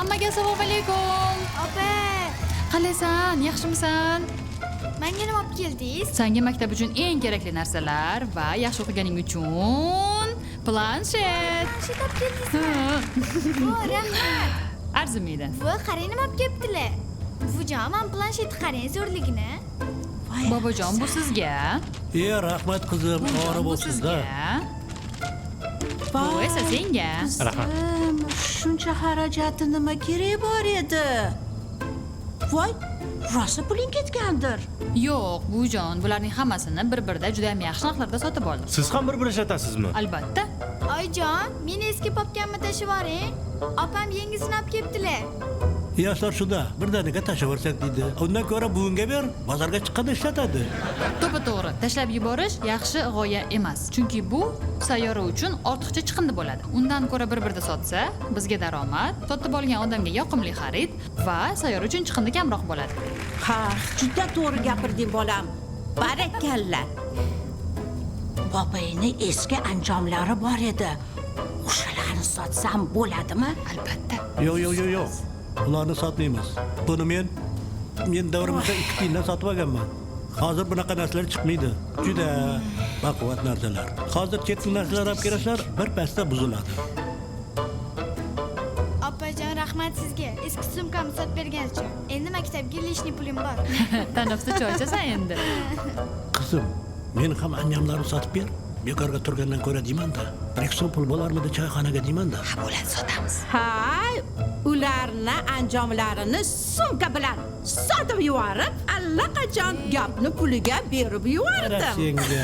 Hammaga assalomu alaykum. Opa. Qalaysan, yaxshimisan? Menga nima olib keldingiz? Sanga maktab uchun eng kerakli narsalar va yaxshi o'qiganing uchun planshet. Planshet olib keldingizmi? O, rahmat. Arzimaydi. Buva, qarang, nima olib kelibdilar. Buvijon, man planshetni qarang zo'rligini. Voy. Bobojon, bu sizga. E, rahmat, qizim, Buvijon, ori bu bo'lsin-da. sizga. Bu esa senga. Rahmat. Qizim, shuncha xarajati nima kerak bor edi? Voy, rosa puling ketgandir. Yo'q, buvijon, bularning hammasini bir birda juda ham yaxshi narxlarda sotib oldim. Siz ham bir bir ishlatasizmi? Albatta. Oyijon, meni eski papkamni tashlab yuboring. Opam yangisini olib kelibdilar. Yoshlar shuda birdaniga tashlaversak deydi. Undan ko'ra buvingga ber, bozorga chiqqanda ishlatadi. To'ppa to'g'ri, tashlab yuborish yaxshi g'oya emas, chunki bu sayyora uchun ortiqcha chiqindi bo'ladi. Undan ko'ra bir birda sotsa, bizga daromad, sotib olgan odamga yoqimli xarid va sayyora uchun chiqindi kamroq bo'ladi. Ha, juda to'g'ri gapirding, bolam. Barakalla. Bobongni eski anjomlari bor edi, o'shalarni sotsam bo'ladimi? Albatta. Yo'q, yo'q, yo'q, yo'q, ularni sotmaymiz. Buni men davrimizda 2 tiyindan sotib olganman. Hozir bunaqa narsalar chiqmaydi. Juda baquvvat narsalar. Hozir chet el narsalar olib kelasizlar, bir pasda buziladi. Opajon, rahmat sizga. Eski sumkamni sotib berganingiz uchun. Endi maktabga лишний pulim bor. Tanaffusda choy ichasan endi. Qizim, men ham anjomlarni sotib ber, bekorga turgandan ko'ra deymanda. 1-2 so'm pul bo'larmidi choyxonaga deymanda. Ha, bo'ladi, sotamiz. Ha, ularni anjomlarini sumka bilan sotib yuborib, allaqachon gapni puliga berib yubordim. Senga.